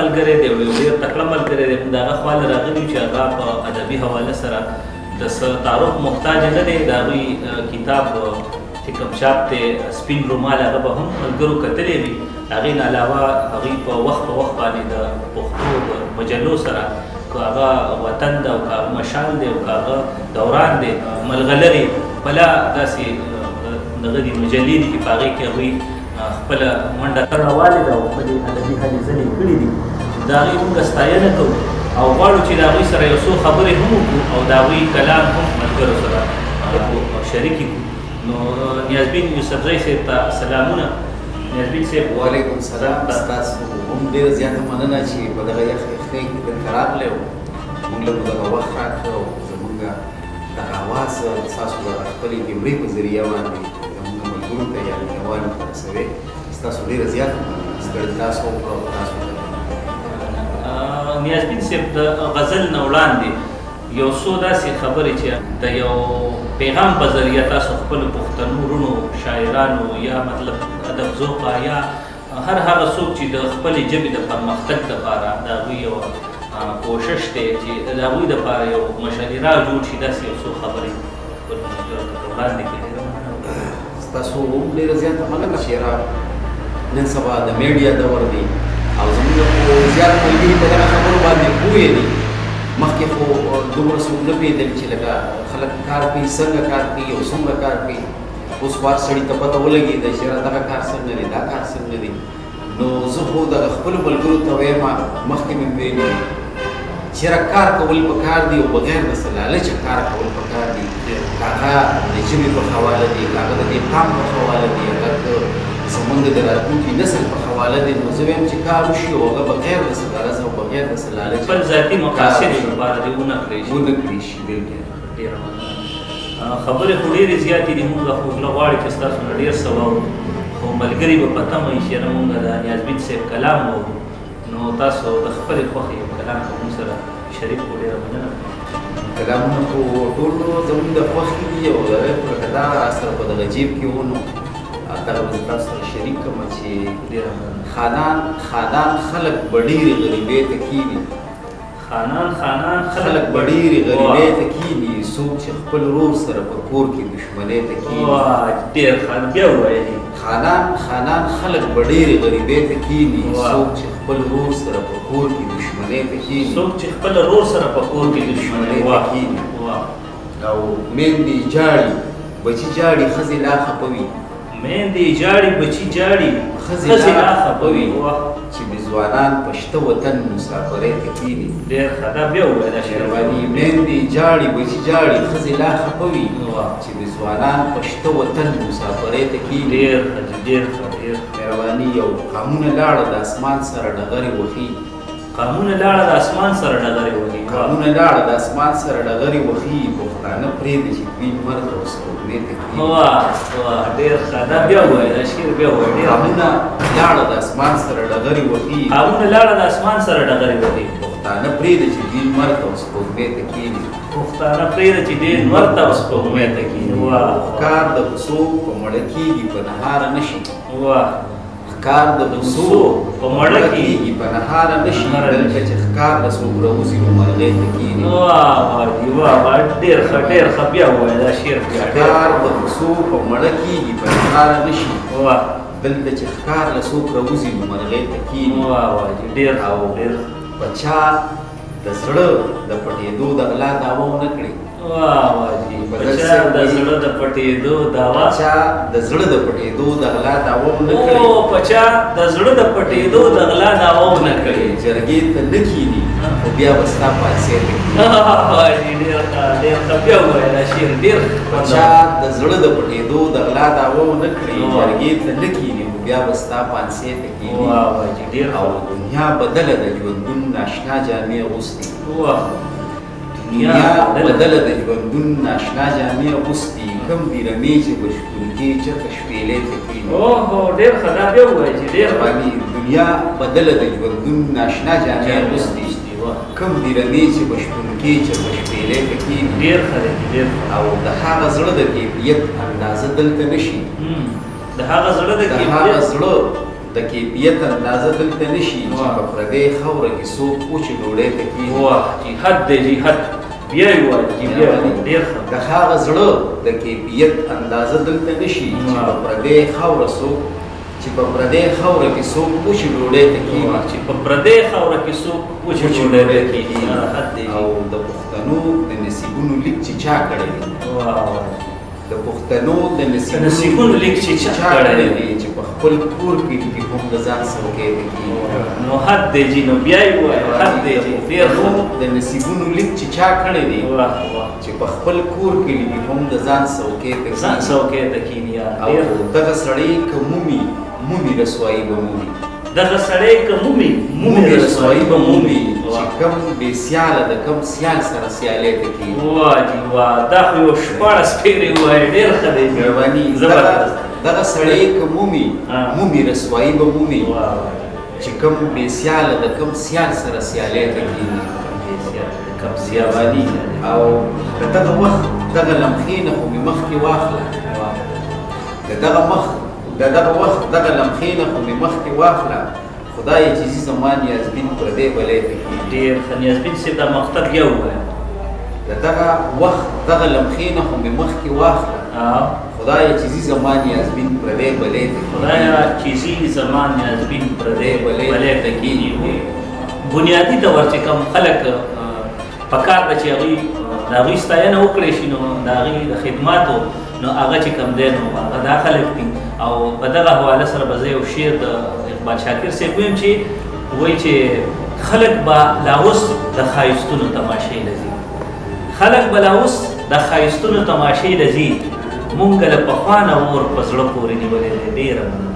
ملګری دی او یو ډېر تکړه ملګری دی. موږ د هغه خوا له راغلي یو چې هغه په ادبي حواله سره د څه تعارف محتاج نه دی. د هغوی کتاب چې کوم چاپ دی سپین رومال، هغه به هم ملګرو کتلی وي. هغې نه علاوه هغوی په وخت په وخت باندې د پښتو د مجلو سره، که هغه وطن ده او که هغه مشال دی او که هغه دوران دی، ملغلرې بلا داسې دغه دي مجلې دي چې په هغې کې هغوی خپله منډه تړه ده او خپلې ادبي هلې ځلې کړي دي. د هغې موږ ستاینه کوو او غواړو چې د هغوی سره یو څو خبرې هم وکړو او د هغوی کلام هم ملګرو سره شریکې کړو. نو نیازبین یوسفزی صاحب ته سلامونه. نیازبین صاحب. وعلیکم سلام. ستاسو هم ډېره زیاته مننه چې په دغه یخ یخنۍ کې دلته راغلی او موږ له مو دغه وخت راکړ او زموږ دغه اواز ستاسو دغه خپلې کیمرې په ذریعه باندې زموږ ملګرو ته یا مینهوالو ته رسوي. ستاسو ډېره زیاته مننه. ستړي تاسو وکړه او تاسو ته. نیازبین صاحب، د غزل نه وړاندې یو څو داسې خبرې چې د یو پیغام په ذریعه تاسو خپلو پښتنو وروڼو شاعرانو یا مطلب ادب ذوقه یا هر هغه څوک چې د خپلې ژبې د پرمختګ دپاره د هغوی یو کوشش دی چې د هغوی دپاره یو مشعل راه جوړ شي، داسې یو څو خبرې خپلو ملګرو ته وړاندې کړي. ډېره مننه. ستاسو هم ډېره زیاته مننه چې یاره نن سبا د میډیا دور دی او زموږ خو زیات ملګري په دغه خبرو باندې پوه دي. مخکې خو دومره څوک نه پوهېدل چې لکه خلک کار کوي، څنګه کار کوي او څومره کار کوي. اوس خو هر سړي ته پته ولګېده چې یاره دغه کار څنګه دی، دا کار څنګه دی. نو زه خو دغه خپلو ملګرو ته وایم، مخکې مې ویلي چې یاره کار کول پکار دي او بغیر د څه لالچه کار کول پکار دي، که هغه د ژبې په حواله دی، که هغه د دې قام په حواله دی، هغه که زمونږ د راتلونکي نسل په حواله دی. نو زه وایم چې کار وشي او هغه بغیر د څه غرض او بغیر د څه لالچه خپل ذاتي مقاصدو لپاره دې ونه کړی شي. ونه کړی شي، بالکل. ډېره مننه. خبرې خو ډېرې زیاتې دي، موږ خو زړه غواړي چې ستاسو نه ډېر څه واورو، خو ملګري به په تمه وي چې یاره موږ د نیازبین صاحب کلام واورو. نو تاسو د خپلې خوښې یو کلام که موږ سره شریک کړو، ډېره مننه. کلامونه خو ټول زموږ د خوښې دي او دغه خو لکه دا سره په دغه جیب کې و، نو دغه به زه تاسو سره شریک کړم چې ډېره مننه. خانان خانان خلک به ډېرې غریبۍ ته کښېني. خانان خانان خلک به ډېرې غریبۍ ته کښېني، څوک چې خپل ورور سره په کور کې دښمنۍ ته کښېني. واه، ډېر ښه، بیا ووایه. خانان خانان خلک به ډېرې غریبۍ ته کښېني، څوک چې خپل ورور سره په کور کې دښمنۍ ته کښېني. څوک چې خپل ورور سره په کور کې دښمنۍ ته کښېني. او میندې ژاړي، بچي ژاړي، ښځې لا خپه وي. میندې ژاړي، بچي ژاړي، ښځې لا خپه وي چې مې ځوانان په شته وطن مسافرۍ ته کښېني. ډېر ښه، دا بیا ووایه دا شعر. مهرباني. میندې ژاړي، بچي ژاړي، ښځې لا خپه وي چې مې ځوانان په شته وطن مسافرۍ ته کښېني. ډېر ښه جي، ډېر ښه، ډېر ښه. مهرباني. یو قامونه لاړه د اسمان سره ډغرې وهي. قامونه لاړه د اسمان سره ډغرې وهي. قامونه لاړه د اسمان سره ډغرې وهي، پښتانه پرېږده چې دوی لمر ته او سپوږمۍ ته کښېني. واه واه، ډېر ښه، دا بیا ووایه، دا شعر بیا ووایه. ډېر قامونه لاړه د اسمان سره ډغرې وهي. قامونه لاړه د اسمان سره ډغرې وهي، پښتانه پرېږده چې دوی لمر ته او سپوږمۍ ته کښېني. پښتانه پرېږده چې دوی لمر ته او سپوږمۍ ته کښېني. واه. ښکار د پسو په مړه کېږي په نهاره نه شي. واه. ښکار د پسو په مړه کېږي په نهاره نه شي، دلته چې ښکار له څوک راوځي نو مرغۍ ته کښېني. واه واه جي، واه واه، ډېر ښه، ډېر ښه، بیا ووایه دا شعر بیا. ښکار د پسو په مړه کېږي په نهاره نه شي. واه. دلته چې ښکار له څوک راوځي نو مرغۍ ته کښېني. واه واه جي، ډېر ښه، ډېر ښه. په چا د زړه د پټېدو د غلا دعوه ونه کړې. واه واه جي، په چا د زړه د پټېدو دعوه، په چا د زړه د پټېدو د غلا دعوه ونه کړې. او په چا د زړه د پټېدو د غلا دعوه ونه کړې. جرګې ته نه کښېني خو بیا به ستا پاڅې ته کښېني. واه جي، ډېر ښه، ډېر ښه، بیا ووایه دا شعر، ډېر په چا د زړه د پټېدو د غلا دعوه ونه کړې، جرګې ته نه کښېني خو بیا به ستا پانسې ته کښېني. واه واه جي، ډېر او دنیا بدله د ژوندون ناشنا جامې اغوستي. واه. دنیا بدله د ژوندون ناشنا جامې اغوستي، کم دي رمې چې به شپونکې چرته شپېلۍ ته کښېني. اوهو، ډېر ښه، دا بیا ووایه چې ډېر ښه. دنیا بدله د ژوندون ناشنا جامې اغوستي، کم دي رمې چې به شپونکې چرته شپېلۍ ته کښېني. ډېر ښه دی، ډېر ښه. او د هغه زړه د کیفیت اندازه دلته نه شي. د هغه زړه د د هغه زړه د کیفیت اندازه دلته نشي چې په پردې خاوره کې څوک وچې ډوډۍ ته کښېني. واه جي، حد دی جي، حد. بیا یې ووایه جي، بیا یې ووایه، ډېر ښه. د هغه زړه د کیفیت اندازه دلته نشي چې په پردې خاوره څوک چې په پردې خاوره کې څوک وچې ډوډۍ ته کښېني. چې په پردې خاوره کې څوک وچې ډوډۍ ته کښېني. حد دی. او د پښتنو د نصیبونو لیک چې چا کړی دی، د پښتنو د نصیبونو لیک چې چا کړی دی، چې په خپل کور کې کې هم د ځان څوکۍ ته کښېني. نو حد دی جي، نو بیا یې ووایه، حد دی جي، ډېر ښه. د نصیبونو لیک چې چا کړی دی، چې په خپل کور کې هم د ځان څوکۍ ته ځان څوکۍ ته کښېني. او دغه سړی که مومي، مومي رسوایي به مومي. دغه سړی که مومي، مومي رسوایي به مومي، چې کم بې سیاله د کم سیال سره سیالۍ ته کښېني. واه جي واه، دا خو یو 16 پېرې ووایه، ډېر ښه دی. مهرباني. دغه سړی که مومي، مومي رسوایي به مومي، چې کم بې سیاله د کم سیال سره سیالۍ ته کښېني. کم سیال. او د دغه وخت دغه لمحې نه خو مې مخکې واخله، د دغه مخ د دغه وخت دغه لمحې نه خو مې مخکې واخله، خدای چې ځي زما نیازبین پردی بلی ته کښېني. ډېر ښه نیازبین صاحب، دا مقطع بیا ووایه. د دغه وخت دغه لمحې نه خو مې مخکې واخله، خدای چې ځي زما نیازبین پردی بلی ته کښېني. خدای چې ځي زما نیازبین پردی بلی ته کښېني. بنیادي طور چې کوم خلک پکار ده چې هغوی د هغوی ستاینه وکړی شي، نو د هغوی د خدماتو نو هغه چې کوم دی نو هغه دا خلک دي. او په دغه حواله سره به زه یو شعر د اقبال شاکر صاحب ویم چې وایي چې خلک به لا اوس د ښایستونو تماشې له ځي، خلک به لا اوس د ښایستونو تماشې له ځي، مونږ له پخوا نه اور په زړه پورې نیولی دی. ډېره مننه.